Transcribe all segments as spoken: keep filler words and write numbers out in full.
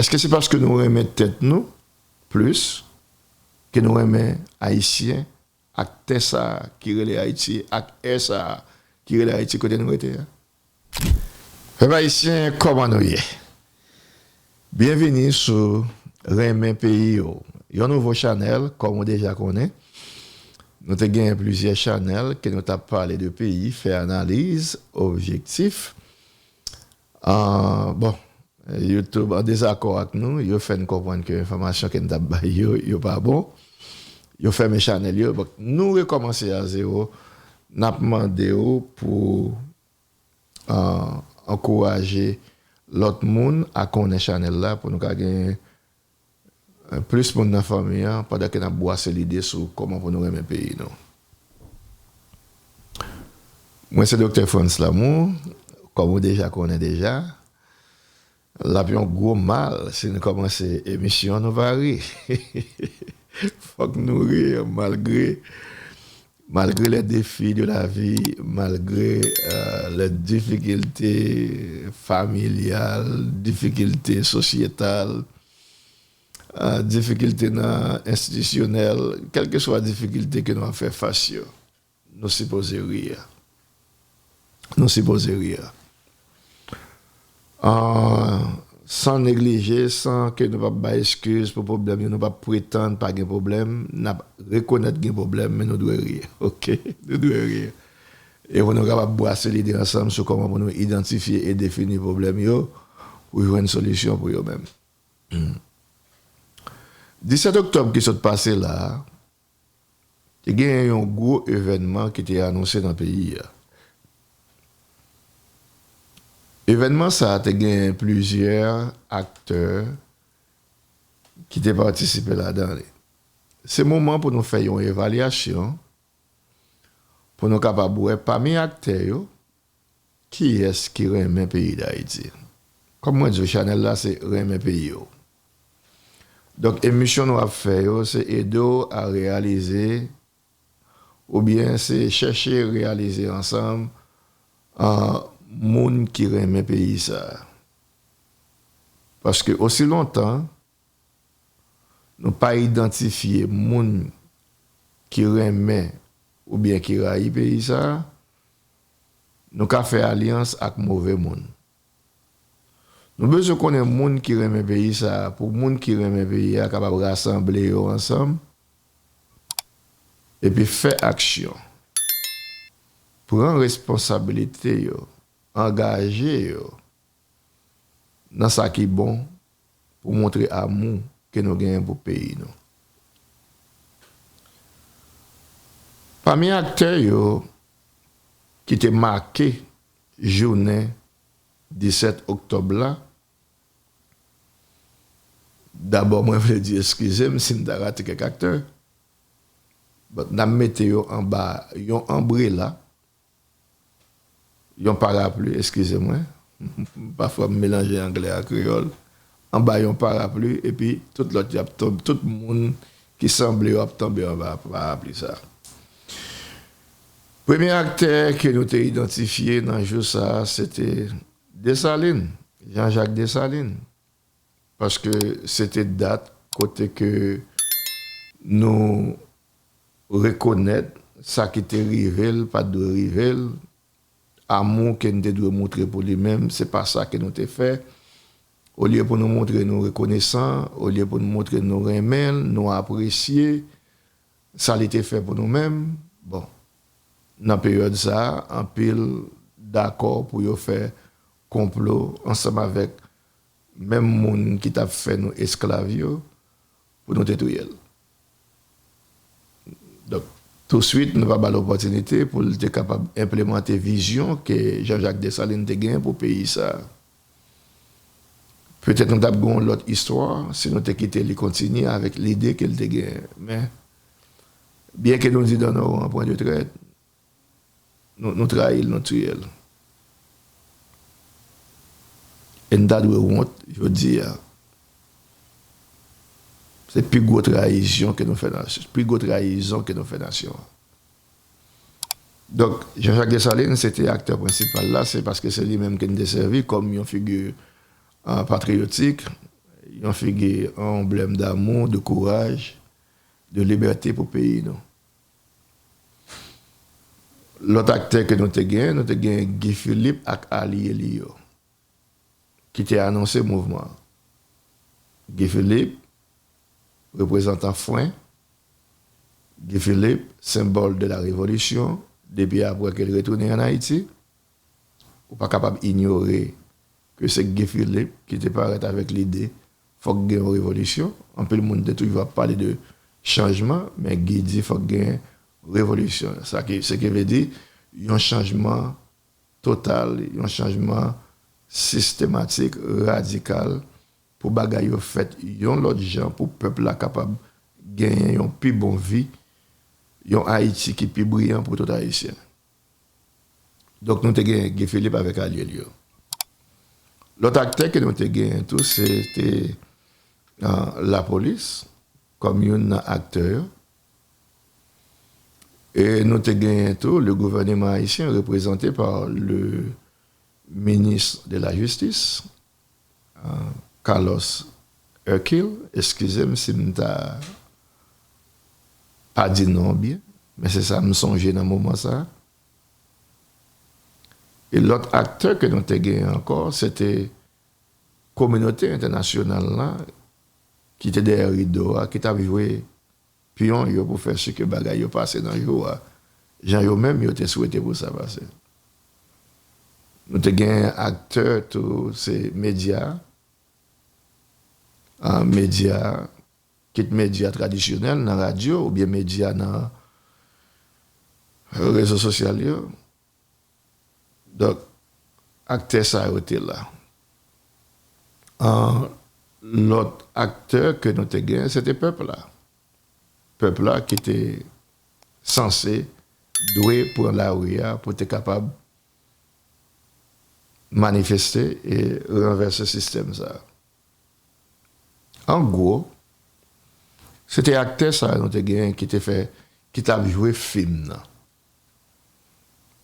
Èske se paske nou renmen tèt nou plis ke nou renmen Ayisyen ak tè sa a ki rele Ayiti, ak è sa a ki rele Ayiti kote nou rete a? Pèp ayisyen, kòman nou ye? Byenvini sou Renmen Peyi W, yon nouvo chanèl, kòm ou deja konnen. Nou te genyen plizyè chanèl ke nou t ap pale de peyi, fè analiz objektif. Ah, bon, YouTube an dezakò ak nou, yo fè n konprann ke enfòmasyon ke n t ap bay yo, yo pa bon. Yo fèmen chanèl yo. Donk, nou rekòmanse a zewo. N ap mande w pou, ah, ankouraje lòt moun a konnen chanèl la pou nou ka gen, eh, plis moun nan fanmi an pandan ke n ap bwase lide sou kòman pou nou renmen peyi nou. Mwen se Doktè Frantz Lamour, kòm ou deja konnen deja. L ap yon gwo mal si nou kòmanse emisyon an, nou pa ri. Fòk nou ri, malgre, malgre les défis de la vie, malgre, euh, les difficultés familiales, difikilte sosyètal, euh, difikilte nan enstitisyonèl, kèlkeswa difikilte ke nou ap fè fas yo. Nou sipoze ri. Nou sipoze ri. Ah, san neglije, san ke nou p ap bay eskiz pou pwoblèm yo, nou p ap pretann pa gen pwoblèm, n ap rekonèt gen pwoblèm, men nou dwe ri, oke? Nou dwe ri. E pou nou kapab bwase lide ansanm sou kòman pou nou idantifye e defini pwoblèm yo, pou jwenn solisyon pou yo menm. Disèt oktòb ki sot pase la a, te genyen yon gwo evènman ki te anonse nan peyi a. Evènman sa a te genyen plizyè aktè ki te patisipe ladan li. Se moman pou nou fè yon evalyasyon, pou nou kapab wè pami aktè yo, kiyès ki renmen peyi Dayiti. Kòm mwen di w, chanèl la se Renmen Peyi W. Donk, emisyon nou ap fè yo, se ede w a reyalize, oubyen se chèche reyalize ansanm, ah, moun ki renmen peyi sa a. Paske osi lontan nou pa idantifye moun ki renmen oubyen ki rayi peyi sa a, nou ka fè alyans ak move moun. Nou bezwen konnen moun ki renmen peyi sa a, pou moun ki renmen peyi a kapab rasanble yo ansanm, epi fè aksyon. Pran responsabilite yo, angaje yo nan sa ki bon pou montre amou ke nou genyen pou peyi nou. Pami aktè yo ki te make jounen disèt oktòb la, dabò, mwen vle di eskize m si m ta rate kèk aktè. But, n ap mete yo anba yon anbrela, yon parapli, eskize mwen. Pafwa m melanje anglè ak kreyòl. Anba yon parapli, epi tout lòt yo ap tonbe, tout moun ki sanble yo ap tonbe anba parapli sa. Premye aktè ke nou te idantifye nan jou sa a, se te Desalin, Jean-Jacques Dessalines. Paske se te dat kote ke nou rekonèt sa ki te rive l pa t dwe rive l, amou ke n te dwe montre pou li menm, se pa sa ke nou te fè. Olye pou nou montre nou rekonesan, olye pou nou montre nou renmen l, nou apresye sa li te fè pou nou menm, bon, nan peryòd sa a, anpil dakò pou yo fè konplo ansanm avèk menm moun ki t ap fè nou esklav yo, pou nou te touye l. Donk, touswit, nou pa ba l opòtinite pou l te kapab enplemante vizyon ke Jean-Jacques Dessalines te genyen pou peyi sa a. Petèt nou t ap gen yon lòt istwa si nou te kite li kontinye avèk lide ke l te genyen. Men, byen ke nou di dans nos rangs point de traite, nou, nou trayi l, nou tiye l. E n ta dwe wont jodi a. Se pi gwo trayizyon ke nou fè nasyon, pi gwo trayizon ke nou fè nasyon an. Donk, Jean-Jacques Dessalines, se te aktè prensipal la, se paske se li menm ke n te sèvi kòm yon figi, ah, patriyotik, yon figi, yon anblèm damou, de kouraj, de libète pou peyi nou. Lòt aktè ke nou te genyen, nou te genyen Guy Philippe ak alye li yo, ki te anonse mouvman an. Guy Philippe, reprezantan fren, Guy Philippe, symbole de la révolution, depi apre ke l retounen ann Ayiti, ou pa kapab inyore ke se Guy Philippe ki te parèt avèk lide fòk gen yon revolisyon. Anpil moun te toujou ap pale de chanjman, men Guy di fòk gen revolisyon. Sa ki, se ki vle di yon chanjman total, yon chanjman sistematik, radikal, pou bagay yo fèt yon lòt jan, pou pèp la kapab genyen yon pi bon vi, yon Ayiti ki pi briyan pou tout Ayisyen. Donk, nou te gen Guy Philippe avèk alye l yo. Lòt aktè ke nou te genyen tou, se te uh, lapolis kòm youn nan aktè yo. E nou te genyen tou le gouvernement haïtien représenté par le ministre de la Justice, uh, Carlos Hercule. Eskize m si m ta pa di non byen, men se sa m sonje nan moman sa. E lòt aktè ke nou te genyen ankò, se te kominote entènasyonal la ki te dèyè rido a, ki t ap jwe pyon yo pou fè si ke bagay yo pase nan jou a, jan yo menm yo te swete pou sa pase. Nou te gen aktè tou, se medya, uh, medya, kit medya tradisyonèl nan radyo oubyen medya nan rezo sosyal yo. Donk, aktè sa yo te la. An, lòt aktè ke nou te gen, se te pèp la. Pèp la ki te sanse, dwe pran lari a pou te kapab manifeste e ranvèse sistèm sa a. An gwo, se te aktè sa yo nou te genyen ki te fè, ki t ap jwe fim nan,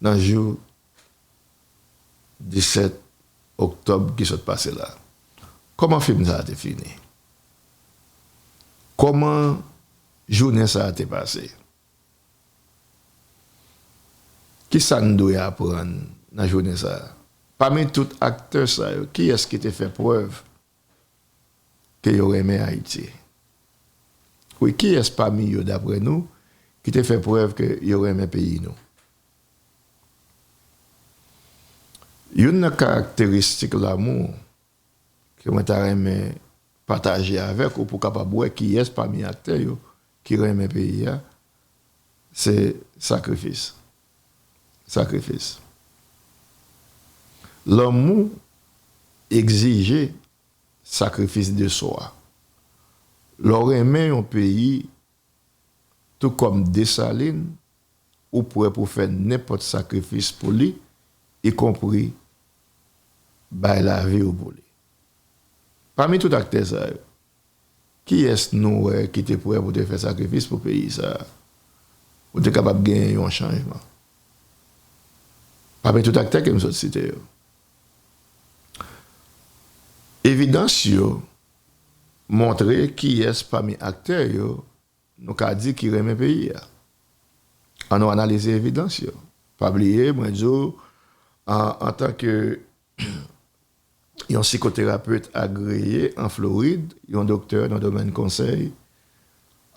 nan jou disèt oktòb ki sot pase la. Kòman fim sa a te fini? Kòman jounen sa a te pase? Kisa n dwe aprann nan jounen sa a? Pami tout aktè sa yo, kiyès ki te fè prèv ke yo renmen Ayiti? Wi, kiyès pami yo, daprè nou, ki te fè prèv ke yo renmen peyi nou? Youn nan karakteristik lanmou ke mwen ta renmen pataje avèk ou pou w kapab wè kiyès pami aktè yo ki renmen peyi a, se sakrifis. Sakrifis. Lanmou egzije sakrifis de swa. Lè w renmen yon peyi, tou kòm Desalin, ou prè pou fè nenpòt sakrifis pou li, ikonpri bay lavi w pou li. Pami tout aktè sa yo, kiyès nou wè ki te prè pou te fè sakrifis pou peyi sa a, pou te kapab genyen yon chanjman? Pami tout aktè ke m sot site yo, evidans yo montre kiyès pami aktè yo nou ka di ki renmen peyi a. Ann nou analize evidans yo. Pa bliye, mwen di w, an, antanke yon psikoterapet agreye an Florid, yon doktè nan domèn konsèy,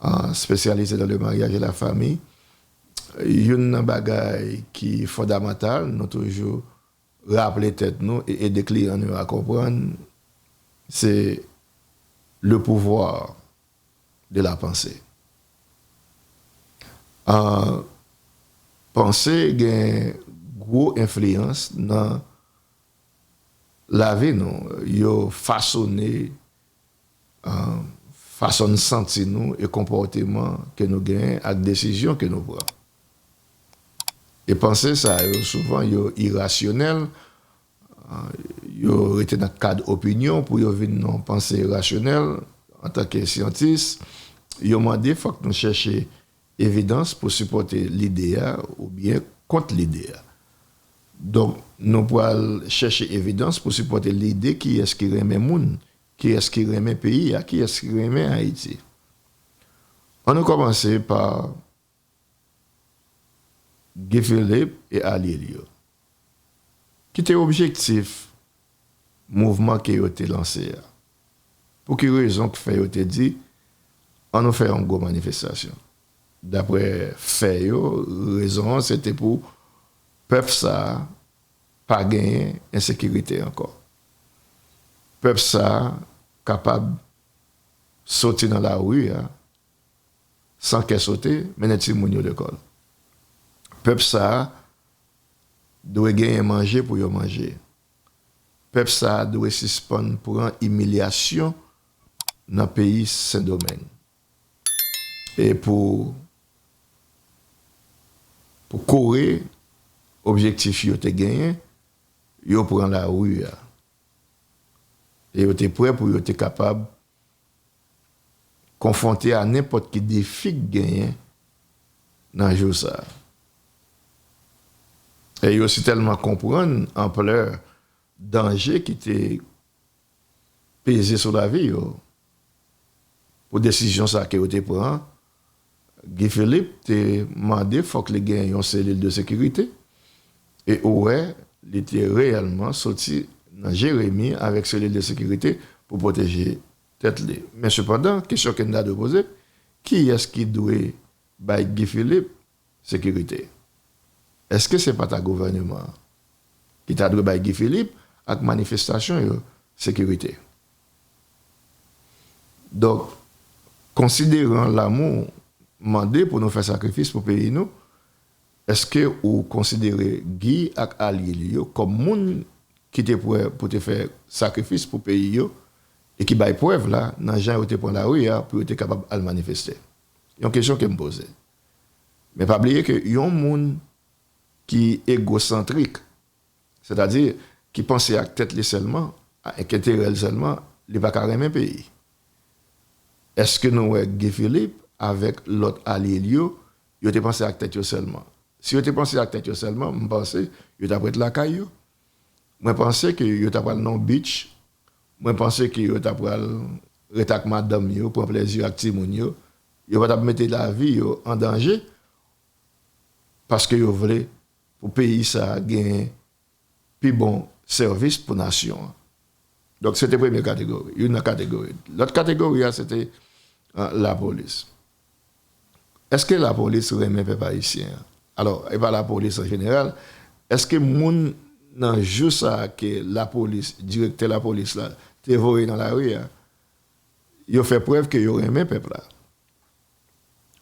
an, espesyalize dans le mariage et la famille, youn nan bagay ki fondamantal, nou toujou raple tèt nou e ede kliyan nou a konprann, se le pouvoir de la pensée. Ah, panse gen gwo enfliyans nan lavi nou. Yo fasone, ah, fason n santi nou e konpòteman ke nou genyen ak desizyon ke nou pran. E panse sa yo, souvan, yo irasyonèl, ah, yo rete nan kad opinyon pou yo vin nan panse rasyonèl. Antanke syantis, yo mande fòk nou chèche evidans pou sipòte lide a oubyen kont lide a. Donk, nou pral chèche evidans pou sipòte lide kiyès ki renmen moun, kiyès ki renmen peyi a, kiyès ki renmen Ayiti. Ann nou kòmanse pa Guy Philippe e alye l yo, ki te objektif mouvman ke yo te lanse a. Pou ki rezon k fè yo te di, ann nou fè yon gwo manifestasyon? Daprè fè yo, rezon an se te pou pèp sa a pa genyen ensekirite ankò. Pèp sa a kapab soti nan lari a san kè sote, mennen timoun yo lekòl. Pèp sa a dwe genyen manje pou yo manje. Pèp sa a dwe sispann pran imilyasyon nan peyi Sendomeng. E pou, pou kore objektif yo te genyen, yo pran lari a. E yo te prè pou yo te kapab konfwonte a nenpòt ki defi k genyen nan jou sa a. E yo sitèlman konprann anplè danje ki te peze sou lavi yo pou desizyon sa a ke yo te pran. Guy Philippe te mande fòk li gen yon selil de sekirite, e ou wè, li te reyèlman soti nan Jeremi avèk selil de sekirite pou pwoteje tèt li. Men sepandan, kesyon ke n ta dwe poze, kiyès ki dwe bay Guy Philippe sekirite? Èske se pa ta gouvèneman an ki ta dwe bay Guy Philippe ak manifestasyon yo sekirite? Donk, konsideran Lamou mande pou nou fè sakrifis pou peyi nou, èske ou konsidere Guy ak alye li yo kòm moun ki te prè pou te fè sakrifis pou peyi yo e ki bay prèv la nan jan yo te pran lari a pou yo te kapab al manifeste? Yon kesyon ke m poze. Men pa bliye ke yon moun ki egosantrik, sètadi ki panse ak tèt li sèlman, ak enterè l sèlman, li pa ka renmen peyi. Èske nou wè Guy Philippe avèk lòt alye l yo, yo te panse ak tèt yo sèlman? Si yo te panse ak tèt yo sèlman, m panse yo t ap ret lakay yo. Mwen panse ke yo t ap al nan yon beach. Mwen panse ke yo t ap al ret ak madanm yo, pran plezi ak timoun yo. Yo pa t ap mete lavi yo an danje paske yo vle pou peyi sa a gen pi bon sèvis pou nasyon an. Donk, se te premye kategori, youn nan kategori. Lòt kategori a, se te, ah, lapolis. Èske lapolis renmen pèp ayisyen an? Alò, e pa lapolis an jeneral. Èske moun nan jou sa a ke lapolis, direktè lapolis la, te voye nan lari a, yo fè prèv ke yo renmen pèp la?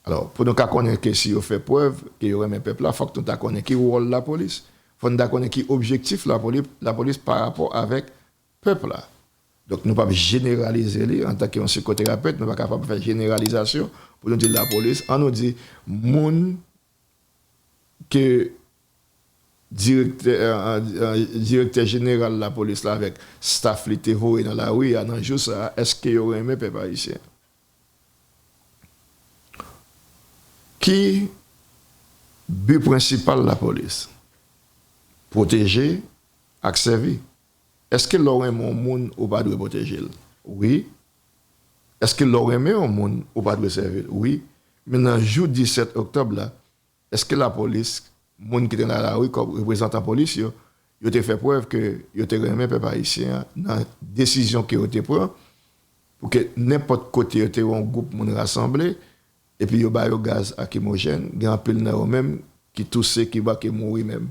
Alò, pou nou ka konnen ke si yo fè prèv ke yo renmen pèp la, fòk nou ta konnen ki wòl lapolis. Fòk nou ta konnen ki objektif lapoli-, lapolis pa rapò avèk pèp la. Donk, nou p ap jeneralize li antanke yon psikoterapet, nou pa kapab fè jeneralizasyon pou nou di lapolis, an nou di moun ke direktè, eh, eh, direktè jeneral lapolis la avèk staff li te voye nan lari a nan jou sa a, èske yo renmen pèp ayisyen? Ki bi prensipal lapolis? Pwoteje ak sèvi. Èske lè w renmen yon moun, ou pa dwe pwoteje l? Wi. Èske lè w renmen yon moun, ou pa dwe sèvi l? Wi. Men nan jou disèt oktòb la, èske lapolis, moun ki te nan lari kòm reprezantan polis yo, yo te fè prèv ke yo te renmen pèp ayisyen an nan desizyon ke yo te pran pou ke nenpòt kote yo te wè yon gwoup moun rasanble, epi yo ba yo gaz lakrimojèn, gen anpil nan yo menm ki touse, ki ba, ki mouri menm.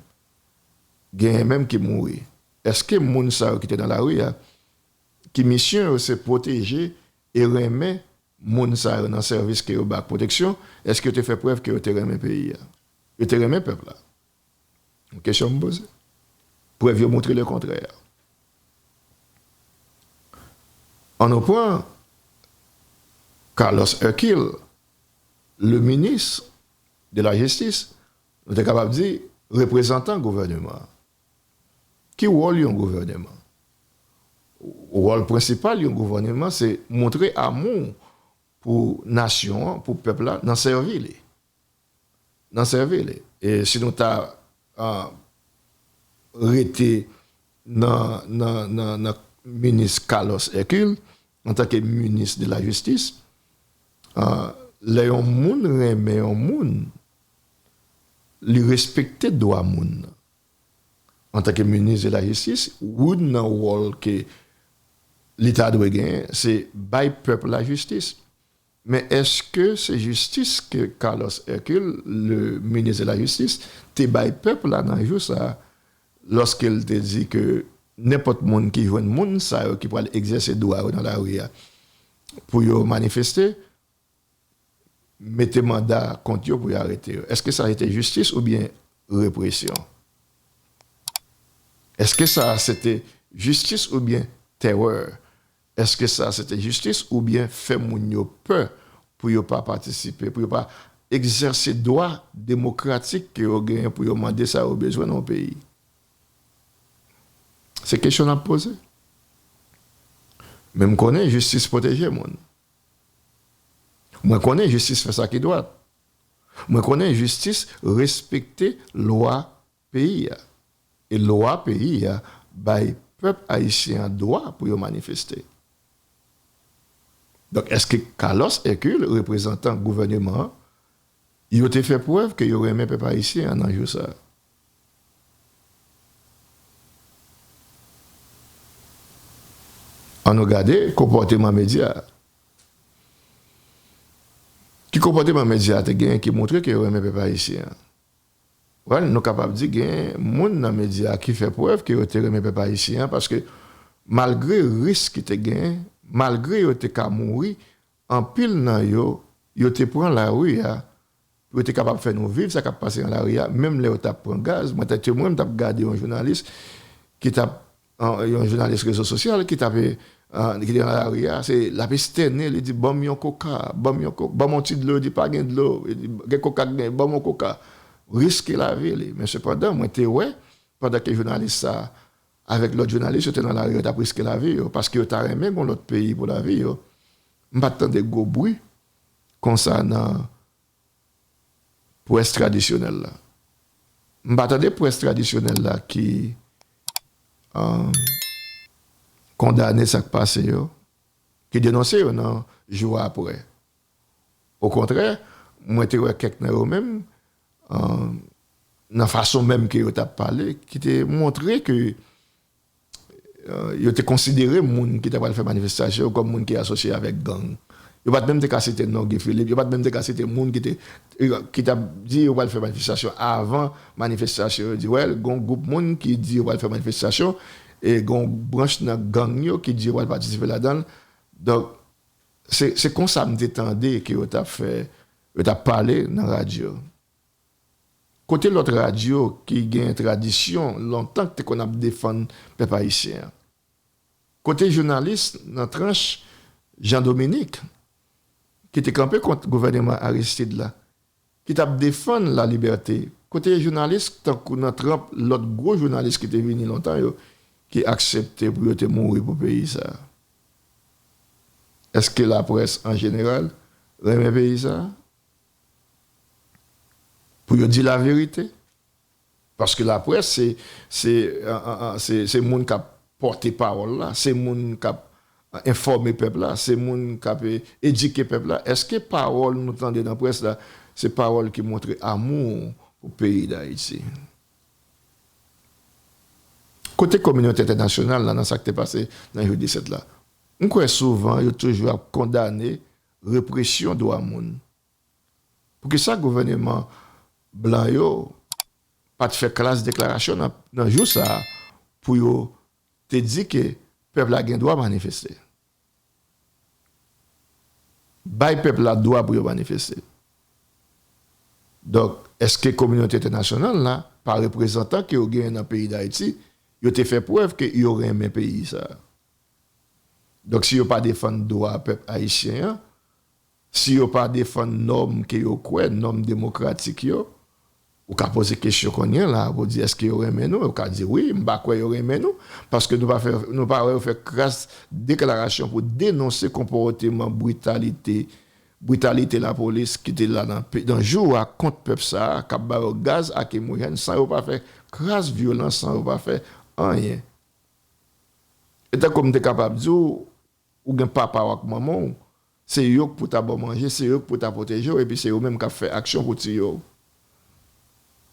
Genyen menm ki mouri. Èske moun sa yo ki te nan lari a, ki misyon yo se pwoteje e renmen moun sa yo nan sèvis ke yo ba ak pwoteksyon, èske yo te fè prèv ke yo te renmen peyi a? Yo te renmen pèp la? Yon kesyon m poze. Prèv yo montre lekontrè. An nou pran Carlos Hercule, le ministre de la Justice, nou te kapab di reprezantan gouvèneman an. Ki wòl yon gouvèneman? Wòl prensipal yon gouvèneman, se montre amou pou nasyon an, pou pèp la, nan sèvi li. Nan sèvi li. E si nou ta, ah, rete nan, nan, nan, nan minis Carlos Hercule, antanke minis de la jistis, ah, lè yon moun renmen yon moun, li respekte dwa moun nan. Antanke minis de la jistis, youn nan wòl ke li ta dwe genyen, se bay pèp la jistis. Men èske se jistis ke Carlos Hercule, le minis de la jistis, te bay pèp la nan jou sa a, lòske l te di ke nenpòt moun ki jwenn moun sa yo ki pral egzèse dwa yo nan lari a pou yo manifeste, mete manda kont yo pou yo arete yo? Èske sa se te jistis oubyen represyon? Èske sa se te jistis oubyen terè? Èske sa se te jistis oubyen fè moun yo pè pou yo pa patisipe, pou yo pa egzèse dwa demokratik ke yo genyen pou yo mande sa yo bezwen nan yon peyi? Se kesyon n ap poze. Men m konnen jistis pwoteje moun. Mwen konnen jistis fè sa ki dwat. Mwen konnen jistis respekte lwa peyi a. E lwa peyi a bay pèp ayisyen an dwa pou yo manifeste. Donk, èske Carlos Hercule, reprezantan gouvèneman an, yo te fè prèv ke yo renmen pèp ayisyen an nan jou sa a? Ann nou gade konpòteman medya a. Ki konpòteman medya a te genyen ki montre ke yo renmen pèp ayisyen an? Well, nou kapab di gen moun nan medya a ki fè prèv ke yo te renmen pèp ayisyen an, paske malgre risk ki te genyen, malgre yo te ka mouri, anpil nan yo, yo te pran lari a, pou yo te kapab fè nou viv sa k ap pase nan lari a, menm lè yo t ap pran gaz. Mwen, tèt yo, mwen, m t ap gade yon jounalis ki t ap, an, yon jounalis rezo sosyal ki t ap, an, ki te nan lari a, se l ap estène, li di, "Ban m yon koka, ban m yon ko-, ban m yon ti dlo," li di, "Pa gen dlo," li di, "Gen koka k gen, ban m yon koka." Riske lavi li. Men sepandan, mwen te wè, pandan ke jounalis sa a, avèk lòt jounalis, yo te nan lari, yo t ap riske lavi yo, paske yo ta renmen gen lòt peyi pou lavi yo. M pa t tande gwo bri konsa nan près tradisyonèl la. M pa tande près tradisyonèl la ki, ah, kondane sa k pase yo, ki denonse yo nan jou apre. Okontrè, mwen te wè kèk nan yo menm, ah, nan fason menm ke yo t ap pale, ki te montre ke, eh, yo te konsidere moun ki ta pral fè manifestasyon yo kòm moun ki asosye avèk gang. Yo pa t menm te ka site non Guy Philippe, yo pa t menm te ka site moun ki te, ki t ap di yo pral fè manifestasyon avan manifestasyon yo. Di, well, gon gwoup moun ki di yo pral fè manifestasyon, e gon branch nan gang yo ki di yo pral patisipe ladan l. Donk, se, se konsa m te tande ke yo t ap fè, yo t ap pale nan radyo. Kote lòt radyo ki gen tradisyon lontan ki te konn ap defann pèp ayisyen an? Kote jounalis nan tranch Jean Dominique ki te kanpe kont gouvèneman Aristide la, ki t ap defann lalibète? Kote jounalis tankou nan tranp lòt gwo jounalis ki te vini lontan yo, ki aksepte pou yo te mouri pou peyi sa a? Èske laprès an jeneral renmen peyi sa a? Pou yo di laverite. Paske laprès, se, se, an, an, an, se, se moun k ap pòte pawòl la, se moun k ap, an, enfòme pèp la, se moun k ap, e, edike pèp la. Èske pawòl nou tande nan près la, se pawòl ki montre amou pou peyi Dayiti? Kote kominote entènasyonal la nan sa k te pase nan jou disèt la? M kwè souvan yo toujou ap kondane represyon dwa moun. Poukisa gouvèneman blan yo pa t fè klas deklarasyon nan, nan jou sa a pou yo te di ke pèp la gen dwa manifeste? Bay pèp la dwa pou yo manifeste. Donk, èske kominote entènasyonal la, pa reprezantan ke yo genyen nan peyi Dayiti, yo te fè prèv ke yo renmen peyi sa a? Donk, si yo pa defann dwa pèp ayisyen an, si yo pa defann nòm ke yo kwè, nòm demokratik yo, ou ka poze kesyon kounye a la, pou di, èske yo renmen nou? Ou ka di, wi, m pa kwè yo renmen nou, paske nou pa fè, nou pa wè yo fè kras deklarasyon pou denonse konpòteman britalite, britalite lapolis ki te la nan pe-, nan jou a kont pèp sa a, k ap ba yo gaz lakrimojèn, san yo pa fè kras vyolans, san yo pa fè anyen. E tankou m te kapab di w, ou gen papa w ak manman w, se yo k pou ta ba w manje, se yo k pou ta pwoteje w, epi se yo menm k ap fè aksyon pou tiye w.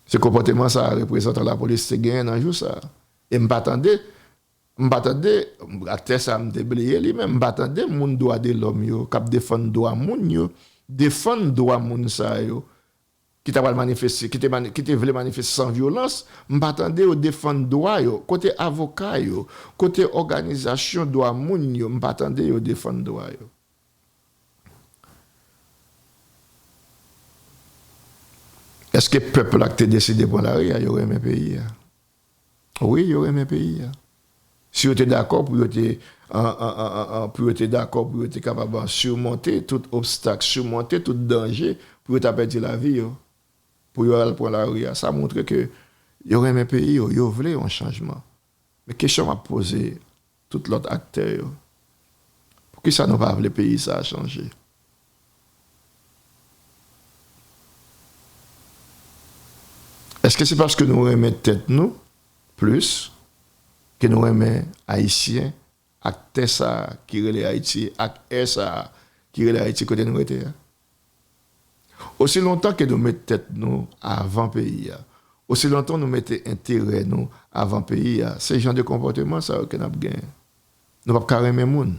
Se konpòteman sa a reprezantan lapolis te genyen nan jou sa a. E m pa tande, m pa tande, aktè sa a m te bliye li, men m pa tande moun dwa de lòm yo k ap defann dwa moun yo, defann dwa moun sa yo, ki ta pral manifeste, ki te mani-, ki te vle manifeste san vyolans, m pa tande yo defann dwa yo. Kote avoka yo? Kote òganizasyon dwa moun yo? M pa tande yo defann dwa yo. Èske pèp la ki te deside pran lari a, yo renmen peyi a? Wi, yo renmen peyi a. Si yo te dakò pou yo te, an, an, an, an, an, pou yo te dakò pou yo te kapab, an, simonte tout obstak, simonte tout danje, pou yo ta pèdi lavi yo, pou yo al pran lari a, sa montre ke yo renmen peyi yo, yo vle yon chanjman. Men kesyon m ap poze tout lòt aktè yo, poukisa nou pa vle peyi sa a chanje? Èske se paske nou renmen tèt nou plis ke nou renmen Ayisyen ak tè sa a ki rele Ayiti, ak è sa a ki rele Ayiti kote nou rete a? Osi lontan ke nou met tèt nou avan peyi a, osi lontan nou mete enterè nou avan peyi a, se jan de konpòteman sa yo ke n ap genyen. Nou p ap ka renmen moun.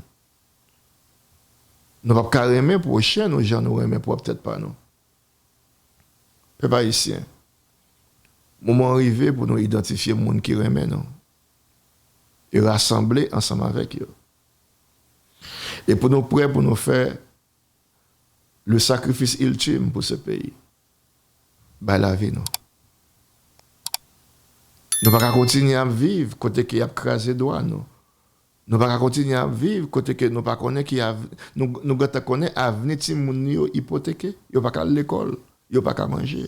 Nou p ap ka renmen pwochen nou jan nou renmen pwòp tèt pa nou. Pèp ayisyen, moman an rive pou nou idantifye moun ki renmen nou e rasanble ansanm avèk yo. E pou nou prè pou nou fè le sacrifice ultime pou se peyi. Bay lavi nou. Nou pa ka kontinye ap viv kote ke y ap kraze dwa nou. Nou pa ka kontinye ap viv kote ke nou pa konnen ki av-, nou, nou gentan konnen avni timoun nou yo ipoteke, yo pa ka al lekòl, yo pa ka manje.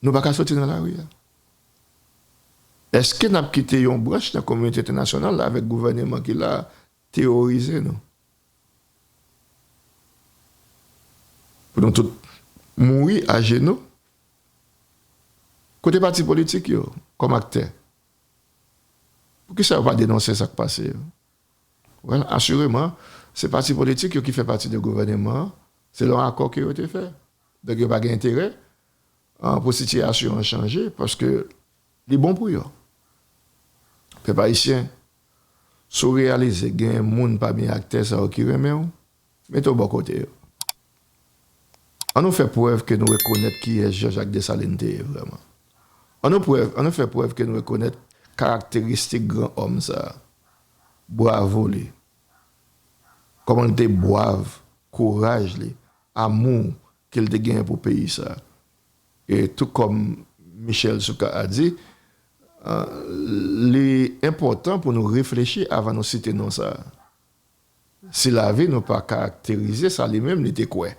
Nou pa ka soti nan lari a. Èske n ap kite yon branch nan kominote entènasyonal la avèk gouvèneman ki la a teworize nou? Pou nou tout mouri ajenou? Kote pati politik yo kòm aktè? Poukisa yo pa denonse sa k pase yo? Well, asireman, se pati politik yo ki fè pati de gouvèneman an, selon akò ke yo te fè. Donk, yo pa gen enterè, an, pou sitiyasyon an chanje, paske li bon pou yo. Pèp ayisyen, si w reyalize gen moun pami aktè sa yo ki renmen w, mete w bò kote yo. Ann nou fè prèv ke nou rekonèt kiyès Jean-Jacques Dessalines te ye vrèman. Ann nou prèv, ann nou fè prèv ke nou rekonèt karakteristik gran òm sa a. Bwavo li. Kòman l te bwav, kouraj li, amou ke l te genyen pou peyi sa a. E tou kòm Michel Souka a di, ah, li enpòtan pou nou reflechi avan nou site non sa a. Si lavi nou pa karakterize sa li menm li te kwè,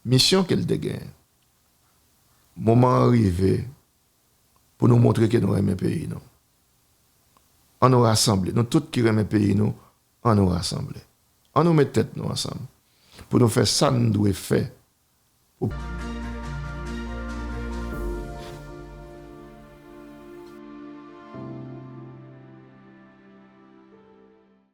misyon ke l te genyen, moman an rive pou nou montre ke nou renmen peyi nou. Ann nou rasanble, nou tout ki renmen peyi nou, ann nou rasanble. Ann nou met tèt nou ansanm pou nou fè sa n dwe fè pou